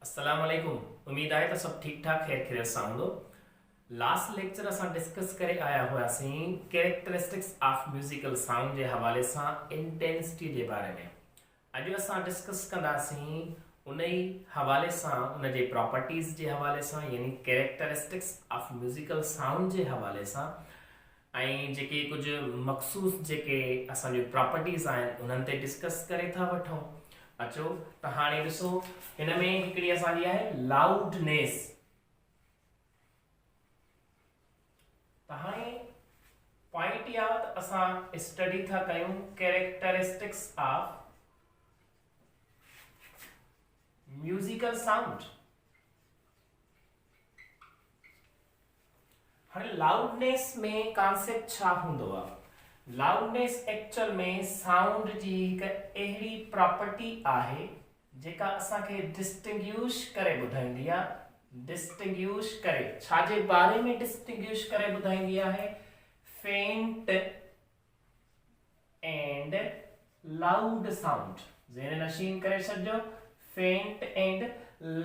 السلام عليڪم اميد آهي ته سڀ ٺيڪ ٺاڪ خير خيريت سان هوندو لاسٽ ليڪچر اسان ڊسڪس ڪري آيا هياسين ڪيريڪٽرسٽڪس آف ميوزيڪل سائونڊ جي حوالي سان انٽينسٽي جي باري ۾ اڄ اسان ڊسڪس ڪنداسين ان ئي حوالي سان ان جي پراپرٽيز جي حوالي سان يعني ڪيريڪٽرسٽڪس آف ميوزيڪل سائونڊ جي حوالي سان ۽ جيڪي ڪجهه مخصوص جيڪي اسان جون پراپرٽيز آهن انهن تي ڊسڪس ڪري ٿا وٺون. اچو ته هاڻي ڏسو هن ۾ هڪڙي اسان جي آهي لاؤڊنيس. ته هاڻي پوائنٽ اها ته اسان اسٽڊي ٿا ڪيون ڪيريڪٽرسٽڪس آف ميوزيڪل سائونڊ. هاڻي لائوڊنيس ۾ ڪانسيپٽ ڇا هوندو آ؟ لائوڊنيس ايڪچوئل ۾ سائونڊ جي هڪ اهڙي پراپرٽي آهي جيڪا اسان کي ڊسٽنگيوش ڪري ٻڌائيندي آ، ڊسٽنگيوش ڪري ڇا جي باري ۾ ڊسٽنگيوش ڪري ٻڌائيندي آهي؟ فينٽ اينڊ لائوڊ سائونڊ ذهن نشين ڪري ڇڏجو فينٽ اينڊ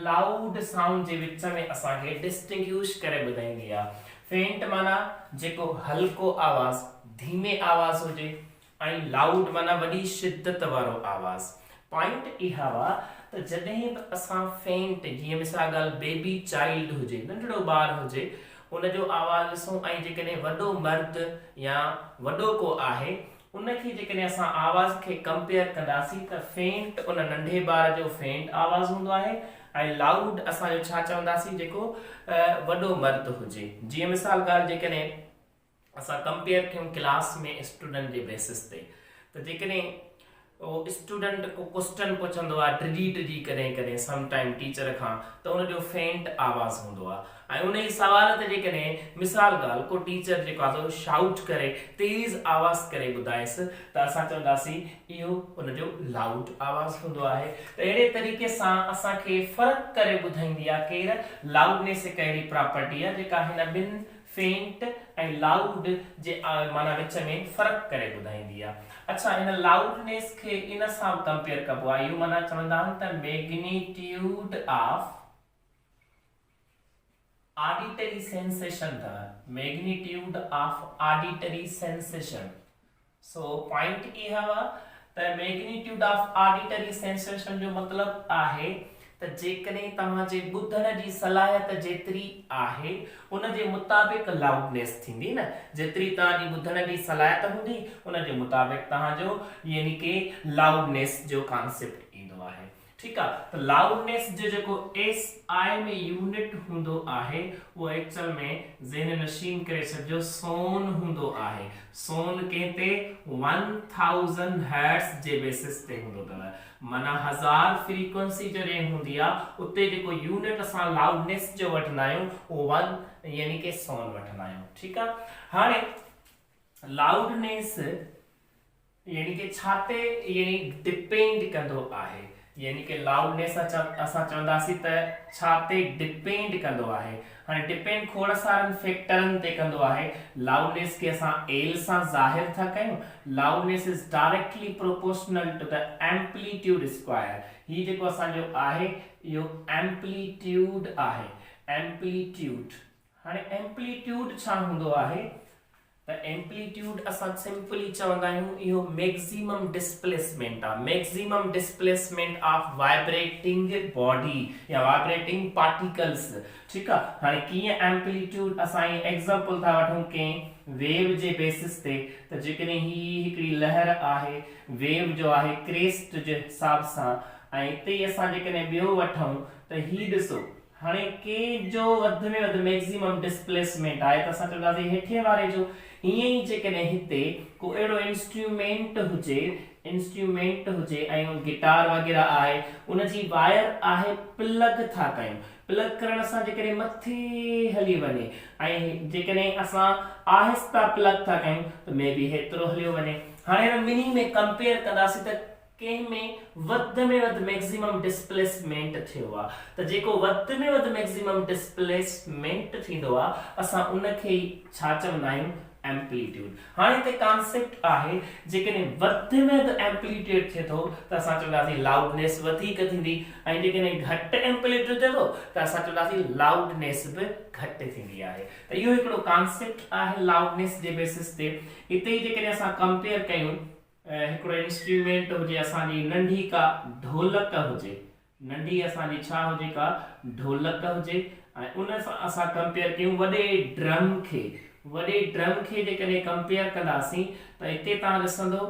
لائوڊ سائونڊ جي وچ ۾ اسان کي ڊسٽنگيوش ڪري ٻڌائيندي آ فينٽ معنيٰ جيڪو هلڪو آواز ڌيمي آواز هجي ۽ لائوڊ معنيٰ وڏي شدت وارو آواز پوائنٽ اها آ ته جڏهن به اسان فينٽ جيئن مثال ڳالهه بيبي چائلڊ هجي ننڍڙو ٻار هجي ان جو آواز ڏسون ۽ جيڪڏهن وڏو مرد يا وڏو ڪو آهي ان کي جيڪڏهن اسان آواز کي ڪمپيئر ڪنداسين ته فينٽ ان ننڍي ٻار جو فينٽ آواز هوندو آهي ۽ لائوڊ اسان جو ڇا چونداسين جيڪو وڏو مرد هجي جيئن مثال ڳالهه جيڪڏهن اسان ڪمپيئر ڪيون ڪلاس ۾ اسٽوڊنٽ جي بيسس تي ته جيڪڏهن اهو اسٽوڊنٽ ڪو ڪوسچن پڇندو آهي ڊڄي ڊڄي ڪڏهن ڪڏهن سم ٽائيم ٽيچر کان ته ان جو فينٽ آواز هوندو آهي ۽ ان ئي سوال تي جيڪڏهن مثال ڳالهه ڪو ٽيچر جيڪو آهي سو شائوٽ ڪري تيز آواز ڪري ٻڌائيس ته اسان چونداسين اهو ان جو لائوڊ آواز هوندو آهي ته اهڙي طريقي سان اسان کي فرق ڪري ٻڌائيندي آهي ڪير لائوڊنيس هڪ اهڙي پراپرٽي آهي جيڪا هن ٻن فينٽ ۽ لائوڊ جي معنيٰ وچ ۾ فرق ڪري ٻڌائيندي آ. اڇا ان لائوڊنيس کي ان سان به ڪمپيئر ڪبو آ اهو معنيٰ چوندا آهن ته ميگنيٽيوڊ آف آڊيٽري سينسيشن اٿو magnitude of auditory sensation. So point اها هئا ته ميگنيٽيوڊ آف آڊيٽري سينسيشن جو مطلب آهي ته جيڪڏهن توهان جي ٻڌڻ جي صلاحيت جيتري آهي ان جي مطابق لائوڊنيس ٿيندي نه جيتري توهان جي ٻڌڻ جي صلاحيت هوندي ان جي مطابق توهان جو يعني ڪي لائوڊنيس جو ڪانسيپٽ ايندو آهي. ٺيڪ آ ته لائوڊنيس جو جيڪو ايس I ۾ unit هوندو آهي اهو ايڪچوئل ۾ ذهن نشين ڪري ڇڏجو سون هوندو آهي سون ڪنهن تي ون ٿائوزنڊ هرٽز جي بيسس تي هوندو اٿو معنيٰ هزار فريڪوئنسي جڏهن هوندي آ اتي جيڪو يونٽ اسان لائوڊنيس جو وٺندا آهيون اهو ون يعني ڪي سون وٺندا آهيون ٺيڪ آ هاڻي لائوڊنيس يعني ڪي ڇا تي يعني ڊپينڊ ڪندو آهي يعني ڪي لائوڊنيس اسان چونداسين ته ڇا تي ڊپينڊ ڪندو آهي هاڻي ڊپينڊ کوڙ سارن فيڪٽرن تي ڪندو آهي لائوڊنيس کي اسان ايل سان ظاهر ٿا ڪيون loudness is directly proportional to the amplitude square هي جيڪو اسان جو آهي اهو ايمپليٽيوڊ آهي ايمپليٽيوڊ هاڻي ايمپليٽيوڊ ڇا هوندو آهي ته ايمپليٽيوڊ اسان سمپلي چوندا آهيون اهو ميڪزيمم ڊسپليسمينٽ آهي maximum displacement of vibrating body يا وائبريٽنگ پارٽيڪلس ٺيڪ آهي هاڻي ڪيئن ايمپليٽيوڊ اسان ائين ايگزامپل ٿا وٺون ڪنهن ويو جي بيسس تي ته جيڪڏهن هي هڪڙي لهر آهي ويو جو آهي ڪريسٽ جي حساب سان ۽ اتي ئي اسان جيڪڏهن ٻيو وٺون ته هي ڏسو هاڻي ڪي جو وڌ ۾ وڌ ميڪزيمم ڊسپليسمينٽ آهي ته اسان چونداسين هيٺين واري جو. ائين ئي جيڪڏهن هتي ڪو اهڙو انسٽرومينٽ هجي انسٽرومينٽ هجي ۽ اهو گٽار وغيره آهي ان جي وائر آهي پلگ ٿا ڪيون پلگ ڪرڻ سان جيڪڏهن مٿي هلي وڃي ۽ جيڪڏهن اسان آهسته پلگ ٿا ڪيون ته مي بي هيترو هليو وڃي. هاڻي هن ٻنهي ۾ ڪمپيئر ڪنداسين ته ڪنهن ۾ وڌ ۾ وڌ ميڪزيمم ڊسپليسمينٽ ٿيو آ ته جيڪو وڌ ۾ وڌ ميڪزيمم ڊسپليسمينٽ ٿيندو آ اسان ان کي ئي ڇا چوندا آهيون؟ ايمپليٽيوڊ. هاڻي هتي ڪانسيپٽ آهي جيڪڏهن وڌ ۾ وڌ ايمپليٽيوڊ ٿئي ٿو ته اسان چونداسين لائوڊنيس وڌيڪ ٿيندي ۽ جيڪڏهن گهٽ ايمپليٽيوڊ ٿئي ٿو ته اسان چونداسين لائوڊنيس به گهٽ ٿيندي آهي ته اهو هڪڙو ڪانسيپٽ آهي لائوڊنيس جي بيسس تي. هتي ئي جيڪڏهن اسان ڪمپيئر ڪيون هڪڙو انسٽرومينٽ هجي اسان جي ننڍي ڪا ڍولڪ هجي ننڍي اسان جي ڇا هجي ڪا ڍولڪ هجي ۽ ان سان اسان ڪمپيئر ڪيون وڏي ڊرم کي وڏي ڊرم کي جيڪڏهن ڪمپيئر ڪنداسين ته هتي توهان ڏسندو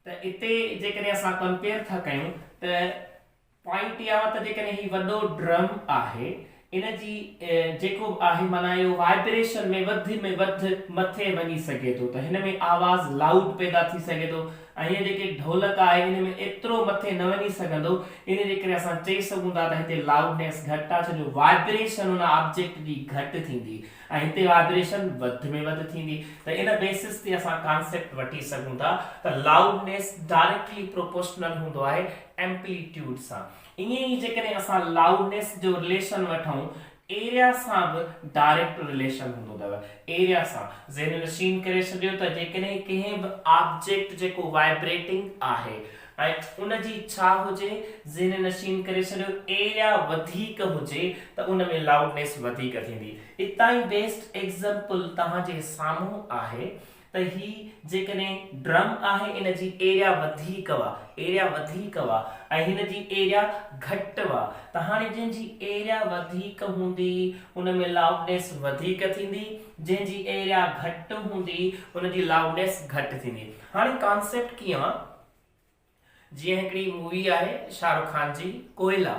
ته اتي جيڪڏهن اسان ڪمپيئر ٿا ڪيون ته پوائنٽ اها آهي ته جيڪڏهن هي وڏو ڊرم آهي ان جي جيڪو به آهي معنيٰ اهو وائبريشن ۾ وڌ ۾ وڌ مٿي وڃي سگهي ٿو ته هن ۾ آواز لائوڊ پيدا ٿي سگهي ٿو ۽ هيء جيڪي ڍولڪ آهي ان ۾ ايترو مٿي نه وڃي سگهندو ان جي ڪري اسان چئي سگهون ٿا ته هتي لائوڊنيس گهٽ آهي ڇو جو وائبريشن ان آبجيڪٽ جي گهٽ ٿيندي ۽ هتي وائبريشن وڌ ۾ وڌ ٿيندي ته ان بيسس تي اسان ڪانسيپٽ وٺي سگهون ٿا ته لائوڊنيس ڊائريڪٽلي پروپورشنل هوندو آهي ايمپليٽيوڊ سان. ائين ئي جيڪڏهن اسان لائوڊنيس جو رليشن وٺون ايريا سان به ڊائريڪٽ رليشن هوندو اٿو ايريا سان. ذهن نشين ڪري ڇڏيو ته جيڪڏهن ڪنهن به آبجيڪٽ جيڪو وائبريٽنگ آهي ۽ ان جي ڇا هجي ذهن نشين ڪري ڇڏيو ايريا وڌيڪ هجي ته ان ۾ لائوڊنيس وڌيڪ ٿيندي. اتان ئي بيسٽ ايگزمپل توهان جي سامهون آهي ته هي جيڪڏهن ڊرم آهي ان جي ايريا وڌيڪ وا ايريا وڌيڪ وا ۽ هن جي ايريا گهٽ وا ته هاڻي جنهن جي ايريا وڌيڪ هوندي ان ۾ لائوڊنيس وڌيڪ ٿيندي جنهن جي ايريا گهٽ هوندي ان جي لائوڊنيس گهٽ ٿيندي. هاڻي ڪانسيپٽ ڪيئن آ جيئن هڪڙي مووي آهي شاهه رخ خان جي ڪوئلا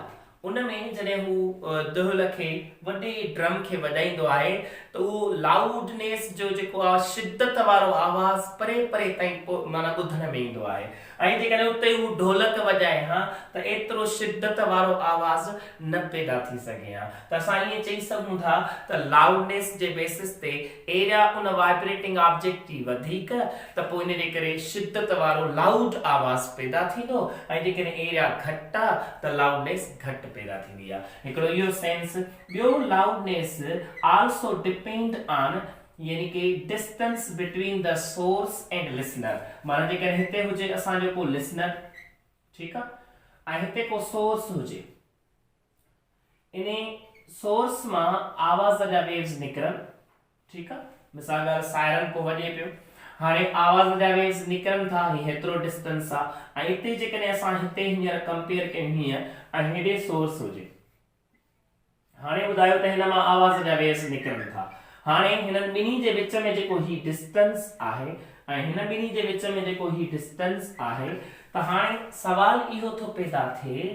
ان ۾ جڏهن هو دهل کي وڏي ڊرم کي وڄائيندو آهي ته اهو لائوڊنيس جو جيڪو آ شدت وارو آواز پري پري تائين معنيٰ ٻڌڻ ۾ ايندو آهي ۽ جيڪڏهن اتي هو ڍولڪ وڄائي ها ته ايترو شدت وارو آواز نه پيدا ٿي سگهي ها ته اسان ائين چئي سگهون ٿا ته لائوڊنيس جي بيسس تي ايريا ان وائبريٽنگ آبجيڪٽ جي وڌيڪ ته پوء ان جي ڪري شدت وارو لائوڊ آواز پيدا ٿيندو ۽ جيڪڏهن ايريا گهٽ آ ته لائوڊنيس گهٽ پيدا ٿيندي آ. هڪڙو اهو سينس. ٻيو لائوڊنيس آلسو ڊپينڊ آن يعني ڪي distance between the source and listener معنيٰ جيڪڏهن هتي هجي اسان جو ڪو لسنر ٺيڪ آ ۽ هتي ڪو سورس هجي. انهي سورس مان آواز جا ويوز نڪرن ٺيڪ آ مثال ڳالهه سائرن ڪو وڄي پيو هاڻي آواز جا ويوز نڪرن ٿا هي هيترو ڊسٽنس آ ۽ اتي جيڪڏهن اسان هتي هينئر ڪمپيئر ڪيون هيئن ۽ هيڏي سورس هجي هاڻي ٻڌايو ته هن مان آواز جا ويوز نڪرن ٿا هاڻي هنن ٻنهي جي وچ ۾ جيڪو هي ڊسٽنس آهي ۽ هن ٻنهي جي وچ ۾ جيڪو هي ڊسٽنس آهي ته هاڻي سوال اهو ٿو پيدا ٿئي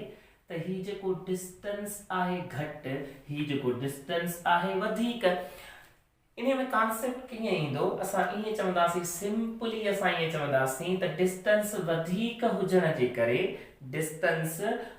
ته هي جيڪو ڊسٽنس آهي گهٽ، هي جيڪو ڊسٽنس آهي وڌيڪ. انهي ۾ ڪانسيپٽ ڪيئن ايندو؟ اسان ائين چونداسين سمپلي اسان ائين چونداسين ته ڊسٽنس وڌيڪ هجڻ جي ڪري ڊسٽنس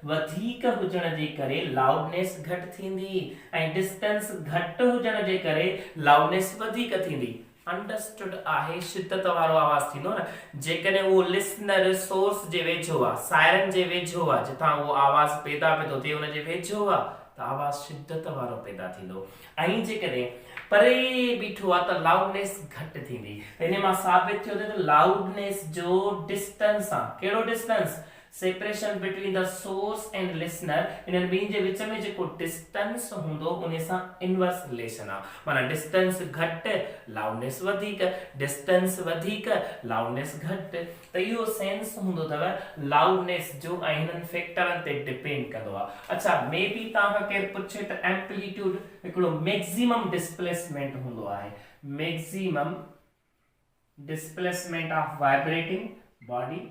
وڌيڪ هجڻ جي ڪري لائوڊنيس گهٽ ٿيندي ۽ ڊسٽنس گهٽ هجڻ جي ڪري لائوڊنيس وڌيڪ ٿيندي. انڊرسٽوڊ آهي شدت وارو آواز ٿيندو نه جيڪڏهن اهو لسنر سورس جي ويجهو آ سائرن جي ويجهو آ جتان اهو آواز پيدا پيو ٿو ٿئي ان جي ويجهو آ ته آواز شدت وارو پيدا ٿيندو ۽ جيڪڏهن پري بيٺو آ ته لائوڊنيس گهٽ ٿيندي ته انهي مان ثابت ٿيو ته لائوڊنيس جو ڊسٽنس آ ڪهڙو distance separation between the source and listener انهن ٻنهي جي وچ ۾ جيڪو ڊسٽنس هوندو انهي سان انورس رليشن آ معنيٰ ڊسٽنس گهٽ لائوڊنيس وڌيڪ ڊسٽنس وڌيڪ لائوڊنيس گهٽ ته اهو سينس هوندو اٿو لائوڊنيس جو ۽ هنن فيڪٽرن تي ڊپينڊ ڪندو آ اڇا مي بي توهان کان ڪير پڇي ته ايمپليٽيوڊ هڪڙو ميڪزيمم ڊسپليسمينٽ هوندو آهي maximum displacement of vibrating body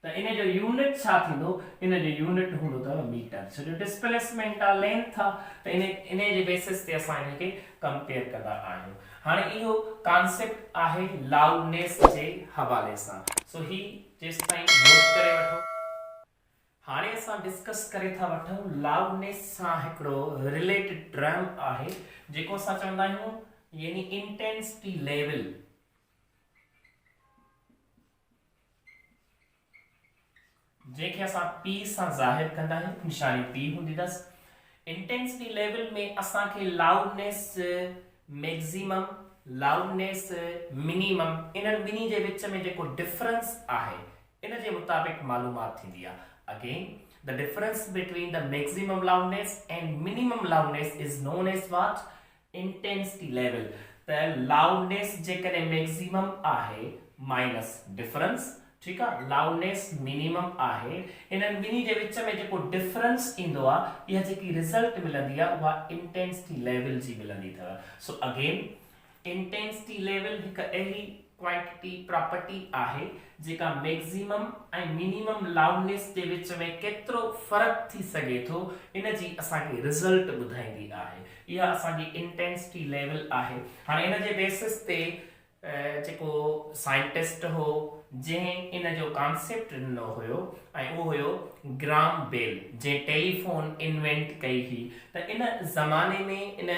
ته ان جو يونٽ ڇا ٿيندو؟ ان جو يونٽ هوندو اٿو ميٽر. ڇو جو ڊسپليسمينٽ آ لينٿ آ ته ان انهي جي بيسس تي اسان ان کي ڪمپيئر ڪندا آهيون. هاڻي اهو ڪانسيپٽ آهي لائوڊنيس جي حوالي سان. سو هي جيستائين نوٽ ڪري وٺو. هاڻي اسان ڊسڪس ڪري ٿا وٺون لائوڊنيس سان هڪڙو رليٽڊ ٽرم آهي جيڪو اسان چوندا آهيون يعني انٽينسٽي ليول. جنهن کي اسان پي سان ظاهر ڪندا آهيون، نشاني پي هوندي اٿس. انٽينسٽي ليول ۾ اسان کي لائوڊنيس ميگزيمم، لائوڊنيس منيمم انهن ٻنهي جي وچ ۾ جيڪو ڊفرنس آهي ان جي مطابق معلومات ٿيندي آهي. Again the difference between the maximum loudness and minimum loudness is known as what? Intensity level. ته لائوڊنيس جيڪڏهن ميگزيمم آهي مائنس ڊفرنس ٺيڪ آ لائوڊنيس منيمم آهي انهن ٻنهي جي وچ ۾ جيڪو ڊفرنس ايندو آ اها جيڪي رزلٽ ملندي آ اها انٽينسٽي ليول جي ملندي اٿو. سو اگين انٽينسٽي ليول هڪ اهڙي ڪوانٽيٽي پراپرٽي آهي جيڪا ميگزيمم ۽ منيمم لائوڊنيس جي وچ ۾ ڪيترو فرق ٿي سگهي ٿو ان جي اسان کي رزلٽ ٻڌائيندي آهي. اها اسان جي انٽينسٽي ليول آهي. هاڻي ان جي بيسس تي جيڪو سائنٽسٽ هو جنهن ان جو ڪانسيپٽ ڏنو هيو ۽ اهو هيو گرام بيل جنهن ٽيليفون انوينٽ ڪئي هئي ته ان زماني ۾ ان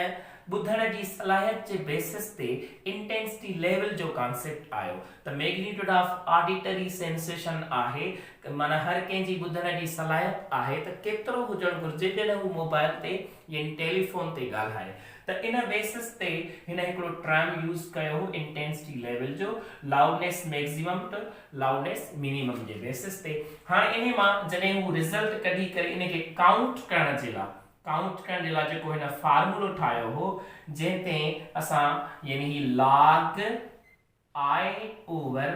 ٻڌڻ جي صلاحيت جي بيسس تي انٽينسٽي ليول جو ڪانسيپٽ آيو ته ميگنيٽوڊ آف آڊيٽري سينسيشن آهي معنيٰ هر ڪنهن جي ٻڌڻ جي صلاحيت آهي ته ڪيترو هجڻ گهرجي جڏهن هو موبائل تي يعني ٽيليفون تي ڳالهائي ته ان بيسس تي هن هڪڙو ٽرم يوز ڪيو هو انٽينسٽي ليول جو loudness maximum two loudness minimum جي بيسس تي. هاڻي انهي مان جڏهن هو رزلٽ ڪڍي ڪري ان کي ڪائونٽ ڪرڻ جي لا ڪائونٽ ڪرڻ جي لا جيڪو هن فارمولو ٺاهيو هو جنهن تي اسان يعني هي log I over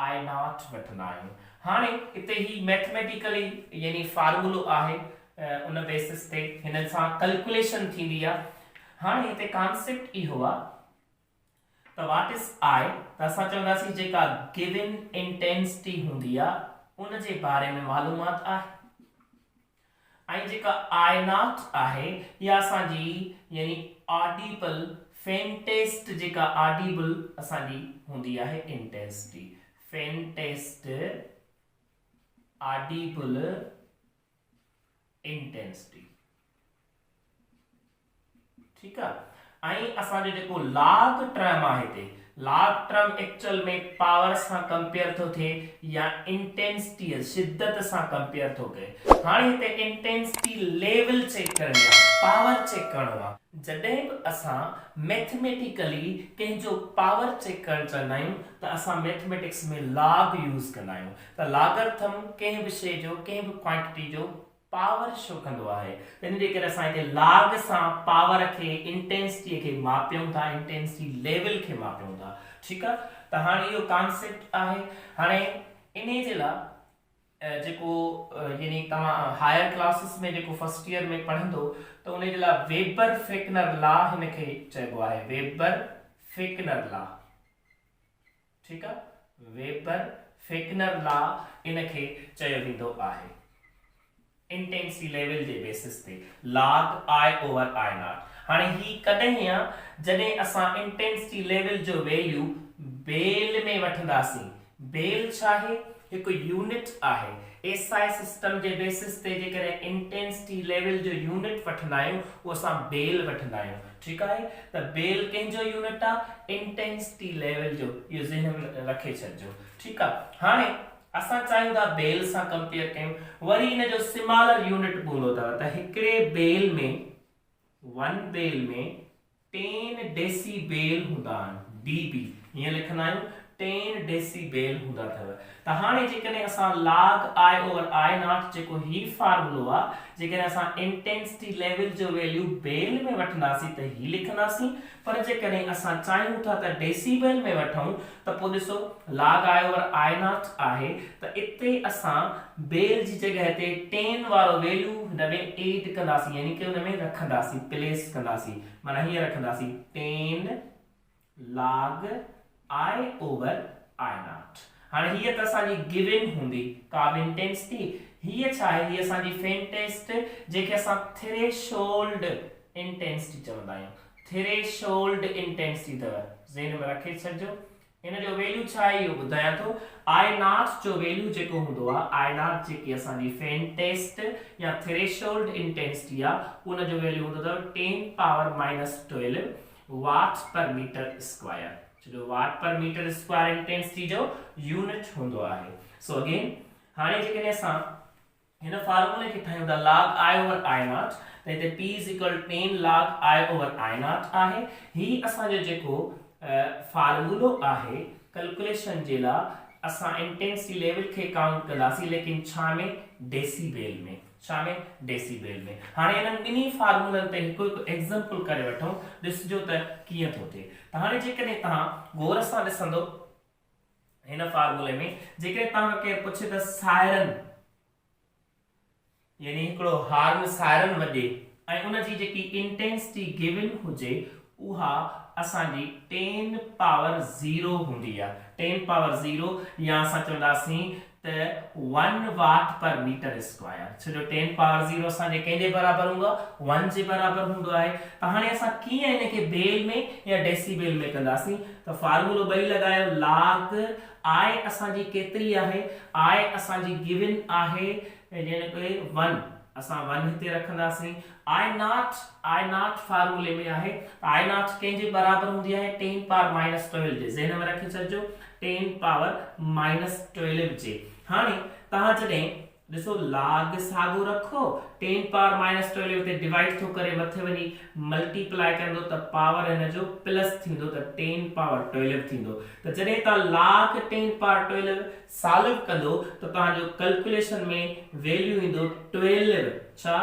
I naught وٺندا آهيون. هاڻي هتي هي ميٿميٽيڪلي يعني فارمولو آهي ان بيسس تي هن سان ڪلڪوليشن ٿيندي آهي. هاڻي هتي ڪانسيپٽ اهو آهي ته واٽ از آء ته اسان چونداسين جيڪا گيون انٽينسٽي هوندي آهي ان جي باري ۾ معلومات آهي. ۽ جيڪا آء not آهي اها اسان جي يعني آڊيبل فينٽيسٽ جيڪا آڊيبل اسان جي هوندي آهي انٽينسٽي فينٽيسٽ آڊيبل انٽينسٽي ٺيڪ آ ۽ اسان جو جيڪو لاگ ٽرم آهي هتي لاگ ٽرم ايڪچوئل ۾ پاور سان ڪمپيئر ٿو ٿئي يا انٽينسٽي شدت سان ڪمپيئر ٿو ڪري. هاڻي هتي انٽينسٽي ليول چيڪ ڪرڻي آ پاور چيڪ ڪرڻو آ. جڏهن به اسان ميٿميٽيڪلي ڪنهن جو پاور چيڪ ڪرڻ چاهيندا آهيون ته اسان ميٿميٽڪس ۾ لاگ يوز ڪندا آهيون ته لاگرٿم ڪنهن به شيء جو ڪنهن به ڪوانٽيٽي جو پاور شو ڪندو آهي تنهن جي ڪري اسان هتي لاگ سان پاور کي انٽينسٽي کي ماپيون ٿا انٽينسٽي ليول کي ماپيون ٿا ٺيڪ آ ته هاڻي اهو ڪانسيپٽ آهي هاڻي انهي جي لا جيڪو يعني توهان هائر ڪلاسز ۾ جيڪو فرسٽ ايئر ۾ پڙهندو ته انهي جي لا ويبر فيڪنر لا هن کي چئبو آهي ويبر فيڪنر لا ٺيڪ آ ويبر فيڪنر لا ان کي چيو ويندو آهي انٽينسٽي ليول جي بيسس تي log I over I naught هاڻي هي ڪڏهن آ جڏهن اسان انٽينسٽي ليول جو ويليو بيل ۾ وٺنداسين بيل ڇا آهي هڪ يونٽ آهي ايس I system جي بيسس تي جيڪڏهن انٽينسٽي ليول جو يونٽ وٺندا آهيون اهو اسان بيل وٺندا آهيون ٺيڪ آهي ته بيل ڪنهن جو يونٽ آ انٽينسٽي ليول جو اهو ذهن ۾ رکي ڇڏجو ٺيڪ آ هاڻي اسان چاهيون ٿا بيل سان ڪمپيئر ڪيون وري ان جو سمالر يونٽ به هوندو اٿو ته هڪڙي بيل ۾ ون بيل ۾ ٽين ڊيسي بيل هوندا آهن، ڊي بي، هيئن لکندا آهيون، ٽين ڊيسي بيل هوندا اٿو. ته هاڻي جيڪڏهن اسان log I over I naught جيڪو هي فارمولو آ، جيڪڏهن اسان انٽينسٽي ليول جو ويليو بيل ۾ وٺنداسين ته هي لکنداسين، پر جيڪڏهن اسان چاهيون ٿا ته ڊيسي بيل ۾ وٺون ته پوء ڏسو log I over I naught آهي ته اتي اسان بيل جي جڳهه تي ٽين وارو ويليو هن ۾ ايڊ ڪنداسين يعني ڪي ان ۾ رکنداسين پليس ڪنداسين معنيٰ هيئن رکنداسين ten log I over I naught هاڻي هيء ته اسان جي گيون هوندي ڪا به انٽينسٽي هيء ڇا آهي هيء اسان جي فينٽيسٽ جنهن کي اسان ٿريشولڊ انٽينسٽي چوندا آهيون ٿريشولڊ انٽينسٽي اٿو ذهن ۾ رکي ڇڏجو ان جو ويليو ڇا آهي اهو ٻڌايان ٿو. آء not جو ويليو جيڪو هوندو آهي آء not جيڪي اسان جي فينٽيسٽ يا ٿريشولڊ انٽينسٽي آهي ان جو ويليو هوندو اٿو ten power minus twelve watt per metre square ڇو جو واٽ پر ميٽر اسڪوائر انٽينسٽي جو يونٽ هوندو آهي. سو اگين هاڻي جيڪڏهن اسان. هن فارمولي کي ٺاهيون ٿا log I over I naught ته هتي P is equal 10 log I over I naught آهي. هي اسان جو جيڪو فارمولو آهي ڪلڪوليشن جي لا اسان انٽينسٽي ليول کي ڪائونٽ ڪنداسين ليڪن ڇا ۾ ڊيسي بيل ۾ ڇا ۾ ڊيسي بيل ۾. هاڻي انهن ٻنهي فارمولن تي هڪ هڪ ايگزامپل ڪري وٺون ڏسجو ته ڪيئن ٿو ٿئي. ته هاڻي جيڪڏهن توهان غور سان ڏسندو هن فارمولي ۾ جيڪڏهن توهان کان ڪير پڇي ته سائرن يعني هڪڙو هارن سائرن وڄي ۽ ان جي جيڪي انٽينسٽي گيون هجي اها اسان جي ٽين پاور زيرو هوندي آهي ٽين پاور زيرو يا اسان چونداسين ته one watt per metre square ڇو جو ٽين پاور زيرو اسان جي ڪنهن جي برابر هوندو آهي ون جي برابر هوندو آهي ته هاڻي اسان ڪيئن ان کي بيل ۾ يا ڊيسي بيل ۾ ڪنداسين ته فارمولو ٻئي لڳايو لاگ آء اسان جي ڪيتري آهي آء اسان جي گيون آهي يعني ڪي ون اسان ون هتي رکنداسين آء not I not فارمولي ۾ آهي ته آء not ڪنهن جي برابر هوندي آهي ٽين پاور مائنس ٽويلو جي ذهن ۾ رکي ڇڏجو ٽين پاور مائنس ٽويلو جي هاڻي توهان جڏهن ڏسو لاگ ساڳو رکو ٽين پاور مائنس ٽويلو تي ڊوائيڊ ٿو ڪري مٿي وڃي ملٽي پلائي ڪندو ته پاور هن جو پلس ٿيندو ته ٽين پاور ٽويلو ٿيندو ته جڏهن توهان لاگ ٽين پاور ٽويلو سالو ڪندو ته توهان جو ڪلڪوليشن ۾ ويليو ايندو ٽويلو ڇا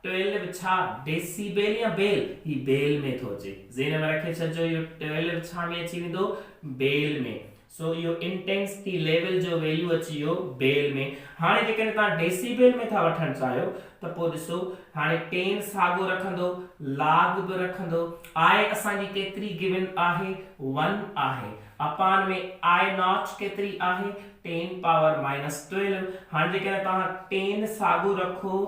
ٽويلو ڇا ڊيسي بيل يا بيل هي بيل ۾ ٿو اچي ذهن ۾ رکي ڇڏجو اهو ٽويلو ڇا ۾ اچي ويندو بيل ۾ سو اهو انٽينسٽي ليول جو ويليو اچي ويو بيل ۾ هاڻي جيڪڏهن توهان ڊيسي بيل ۾ ٿا وٺڻ چاهيو ته پوء ڏسو هاڻي ٽين ساڳو رکندو لاگ به رکندو آء اسان جي ڪيتري گيون آهي ون آهي اپان ۾ I not ڪيتري آهي ٽين پاور مائنس ٽويلو هاڻي جيڪڏهن توهان ٽين ساڳو رکو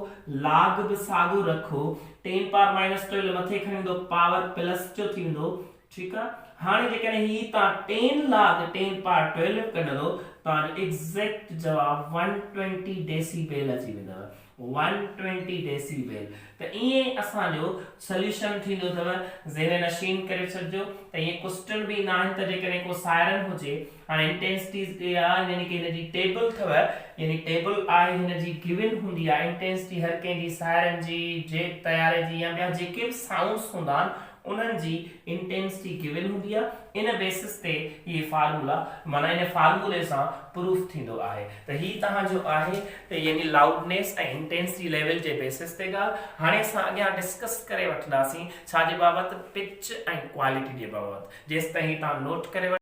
لاگ به ساڳو رکو ٽين پاور مائنس ٽويلو مٿي کڻي ويندو پاور پلس جو ٿي ويندو ٺيڪ آ هاڻي جيڪڏهن هي توهان ٽين لاگ ٽين پاور ٽويلو ڪڍندو توهان جو ايگزيڪٽ جواب ون ٽوينٽي ڊيسي بيل اچي ويندو ون ٽوينٽي ڊيسي بيل ته ائين اسان جو سليوشن ٿيندو اٿو ذهن نشين ڪري ڇڏجو ته ائين ڪوسٽن به ايندا آهن ته جيڪڏهن ڪو سائرن هجي هاڻي انٽينسٽيز اها يعني ڪي هن جي ٽيبل اٿو يعني ٽيبل آهي هن جي گيون هوندي آهي انٽينسٽي هر ڪنهن جي سائرن جي جيٽ طياري جي يا ٻيا جيڪي به سائونڊس هوندا آهن انهن جي انٽينسٽي گيون هوندي آهي ان بيسس تي اهي فارمولا معنيٰ ان فارمولي سان پروف ٿيندو آهي ته هي توهان جو آهي ته يعني لائوڊنيس ۽ انٽينسٽي ليول جي بيسس تي ڳالهه هاڻي اسان اڳيان ڊسڪس ڪري وٺنداسين ڇا جي بابت پچ ۽ ڪوالٽي جي بابت جيستائين هي توهان نوٽ ڪري وٺو.